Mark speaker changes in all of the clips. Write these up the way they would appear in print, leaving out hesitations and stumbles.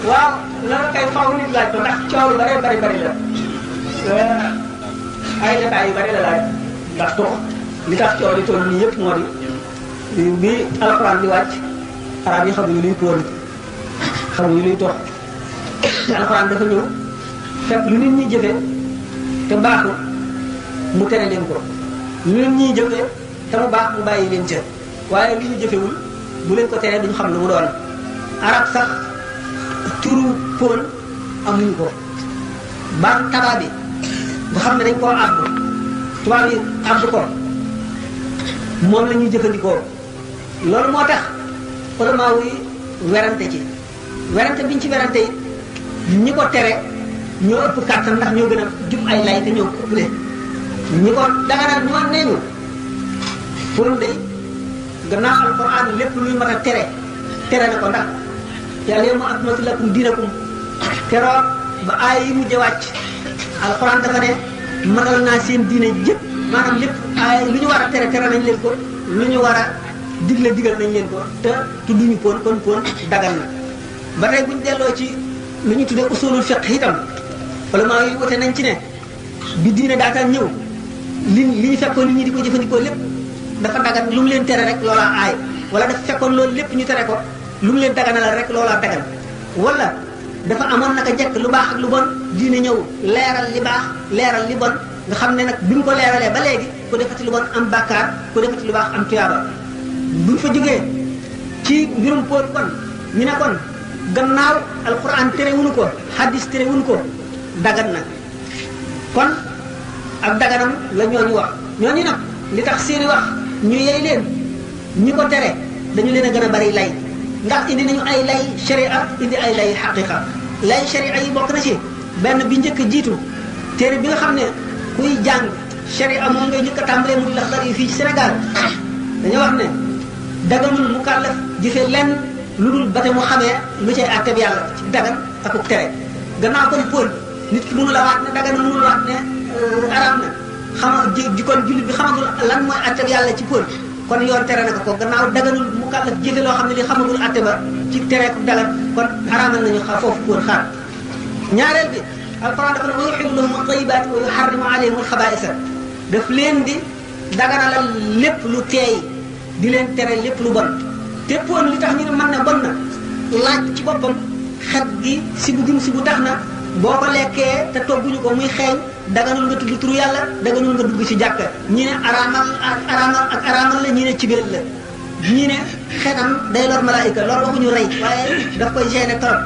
Speaker 1: waaw loolu kay faw nit laaj ko ndax coow lu bari la ay détails yu bari la laaj ndax tox li tax coow li toll nii yëpp moo di bi alxuraan di wàcc arab yi xamuñu luy póon xamuñu luy tox alxuraan dafa ñëw fekk lu nit ñi jëfee te baaxul mu tere leen ko lu nit ñi jëfee te mu baax mu bàyyi leen ca waaye li ñu jëfewul bu leen ko teree duñu xam lu mu doon arab sax turu póon amuñu ko baatu tabac bi nga xam ne dañ koo àbb tubaab yi àbb ko moom la ñuy jëfandikoo loolu moo tax ulama yi werante ci werante biñ ci werante it ñi ko tere ñoo ëpp kàttan ndax ñoo gën a jub ay lay te ñoo ëppale ñi ko daganal ñoo neñu pour de gannaaw alquran lépp luy mën a tere na ko ndax yàlla yow ma akmaltu lakum diinakum keroog ba aay yi mujj wàcc alquran dafa ne mënal naa seen diine jëpp maanaam lépp aay lu ñu war a tere nañ leen ko lu ñu war a digal nañ leen ko te tudduñu poon kon poon dagan na ba tey buñ delloo ci lu ñu tuddee usulul fiqh itam ulama yi wute nañ ci ne bi diine daataan ñëw li ñu fekkoon nit ñi di ko jëfandikoo lépp dafa dagan lu mu leen tere rek loolaa aay wala dafa fekkoon loolu lépp ñu tere ko lu mu leen daganal rek loolaa dagan wala dafa amoon naka jekk lu baax ak lu bon diine ñëw leeral li baax leeral li bon nga xam ne nag bi mu ko leeralee ba léegi ku defati lu bon am bàkkaar ku defati lu baax am tuyaaba buñ fa jógee ci mbirum póot kon ñu ne kon gannaaw alquran terewuñu ko hadis terewuñu ko dagan na kon ak daganam la ñooñu wax ñooñu nag li tax seeni wax ñu yey leen ñi ko tere dañu leen a gën a bari lay ndax indi nañu ay lay sharia indi ay lay xaqiqa lay sharia yi bokk na ci benn bi njëkk jiitu téere bi nga xam ne kuy jàng sharia moom ngay njëkk a tàmbalee mu laxdar yi fii ci Sénégal dañoo wax ne daganul mukallaf jëfe lenn lu dul ba te mu xamee lu cay àtteb yàlla ci dagan ak tere gannaaw kon póol nit ki mënu la waat ne dagan mënul waat ne araam na xama ji kon jullit bi xamagul lan mooy àtteb yàlla ci póol kon yoon tere na ko gannaaw daganul mukallaf jëfe loo xam ne li xamagul àtte ba ci tere ko dagan kon araamal nañu foofu póol xaar ñaareel bi alquran dafa ne wa yuhillu lahum at-tayyibaati wa yuharrimu alayhim al-khabaa'isa daf leen di daganalal lépp lu teey di leen tere lépp lu bon te poon li tax ñu ne mën na bon na laaj ci boppam xet gi sibu tax na boo ko lekkee te togguñu ko muy xeeñ daganul nga tudd turu yàlla daganul nga dugg ci jàkka ñi ne araamal la ñi ne cibéel la ñi ne xetam day lor malaayika lor waxuñu rey waaye daf koy gêner trop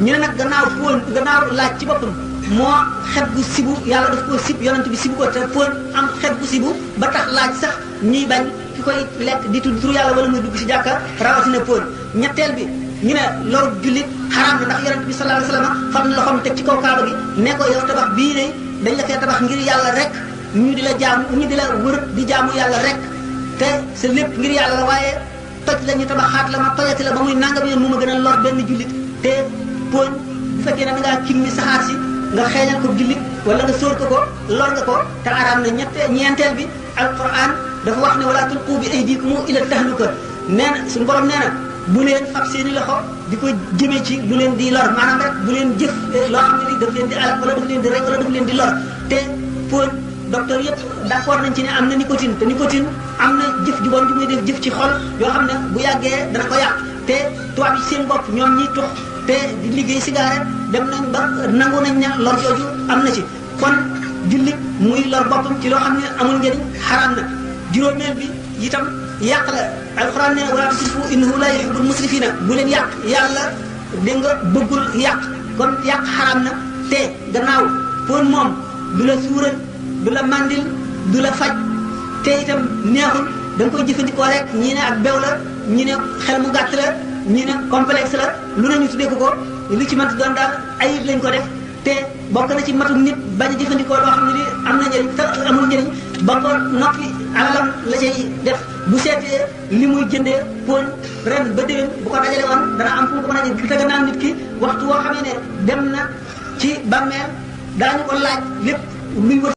Speaker 1: ñu ne nag gannaaw laaj ci boppam moo xet gu sibu yàlla daf koo sib yonent bi sibu ko te poon am xet gu sibu ba tax laaj sax ñuy bañ ki koy lekk di tudd turu yàlla wala muy dugg ci jàkka rawatina poon ñetteel bi ñu ne loolu jullit xaraam na ndax yonent bi sallallahu alayhi wasallam fam na loxoom teg ci kaw kaaba gi ne ko yow tabax bii ne dañ la fee tabax ngir yàlla rek ñu di la wër di jaamu yàlla rek te sa lépp ngir yàlla la waaye toj la ñu tabaxaat la ma tojati la ba muy nangam yoon mu ma gën a lor benn jullit te poon bu fekkee ne da ngaa kim ni saxaar si nga xeeñal ko jullit wala nga sóor ko lor nga ko te araam na ñeenteel bi alquran dafa wax ne wala tulqu bi aydikum ila tahluka nee na suñu borom nee na bu leen fab seeni loxo di ko jëmee ci lu leen di lor maanaam rek bu leen jëf loo xam ne ni daf leen di alal wala daf leen di rey wala daf leen di lor te poon docteur yëpp d'accord nañ ci ne am na nicotine te nicotine am na jëf ju bon ju muy def jëf ci xol yoo xam ne bu yàggee dana ko yàq te tubaab yi seen bopp ñoom ñiy tux te di liggéey cigarette dem nañ ba nangu nañ ne lor jooju am na ci kon jullit muy lor boppam ci loo xam ne amul njëriñ xaraam na juróomeel bi itam yàq la alxuraan ne wala tusrifu innahu la yuhibbul musrifina bu leen yàq yàlla dégg nga bëggul yàq kon yàq xaraam na te gannaaw poon moom du la suural du la mandil du la faj te itam neexul da nga koy jëfandikoo rek ñii ne ak bew la ñii ne xel mu gàtt la ñii ne complexe la lu ne ñu tuddee ko li ci mat doon daal ayib lañ ko def te bokk na ci matum nit bañ a jëfandikoo loo xam ne ni am na njëriñ te amul njëriñ ba ko noppi alalam la cay def bu seetee li muy jëndee poon ren ba déwén bu ko dajale woon dana am fu mu ko mën a jël te gannaaw nit ki waxtu woo xam ne dem na ci bàmmeel daañu ko laaj lépp luy wër